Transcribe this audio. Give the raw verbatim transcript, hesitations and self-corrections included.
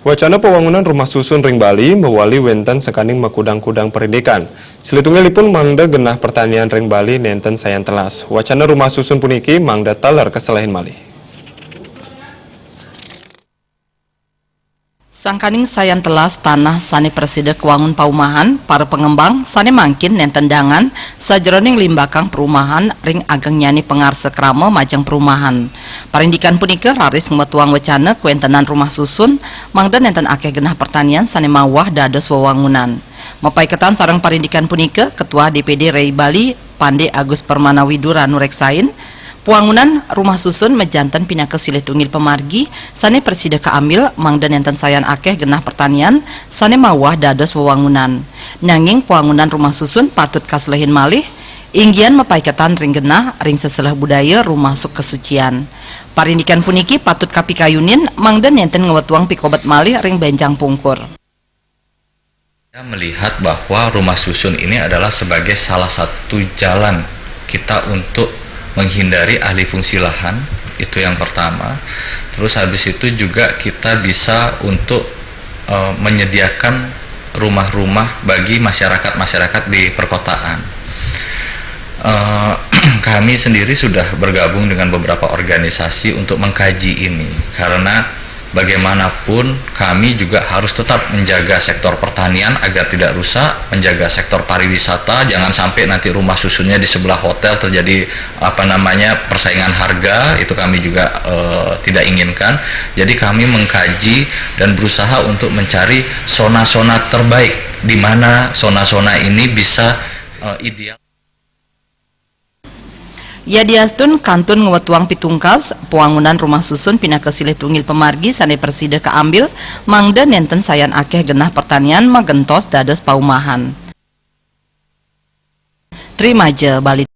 Wacana pawangunan rumah susun ring Bali mawali wenten sangkaning makudang-kudang parindikan. Silih tunggalipun mangda genah pertanian ring Bali nenten sayan telas. Wacana rumah susun puniki mangda taler kaselehin malih. Sangkaning sayan telas tanah sane prasida kawangun paumahan, para pangembang sane mangkin nenten dangan sajeroning limbakang perumahan ring agengnyane pangarsa krama majeng perumahan. Parindikan punika raris ngwetuang wacana kawentenan rumah susun, mangda nenten akeh genah pertanian sane mawah dados wewangunan. Mapaiketan sareng parindikan punika, Ketua D P D Rai Bali, Pande Agus Permana Widura nureksain, pawangunan rumah susun majanten pinaka silih tunggil pamargi sane prasida kaambil, mangda nenten sayan akeh genah pertanian sane mawah dados wewangunan. Nanging pawangunan rumah susun patut kaselehin malih, inggian mapaiketan ring genah ring seseleh budaya rumasuk kasucian. Parindikan puniki patut kapikayunin mangda nenten ngwetuang pikobet malih ring benjang pungkur. Saya melihat bahwa rumah susun ini adalah sebagai salah satu jalan kita untuk menghindari alih fungsi lahan, itu yang pertama. Terus habis itu juga kita bisa untuk, eh, menyediakan rumah-rumah bagi masyarakat-masyarakat di perkotaan. Eh, kami sendiri sudah bergabung dengan beberapa organisasi untuk mengkaji ini, karena bagaimanapun kami juga harus tetap menjaga sektor pertanian agar tidak rusak, menjaga sektor pariwisata, jangan sampai nanti rumah susunnya di sebelah hotel terjadi, apa namanya, persaingan harga, itu kami juga, eh, tidak inginkan. Jadi kami mengkaji dan berusaha untuk mencari zona-zona terbaik di mana zona-zona ini bisa, eh, ideal. Yadiastun kantun ngwetuang pitungkas, pawangunan rumah susun pinaka silih tunggil pamargi sane prasida kaambil, mangda nenten sayan akeh genah pertanian magentos dados paumahan. Trimaja Bali.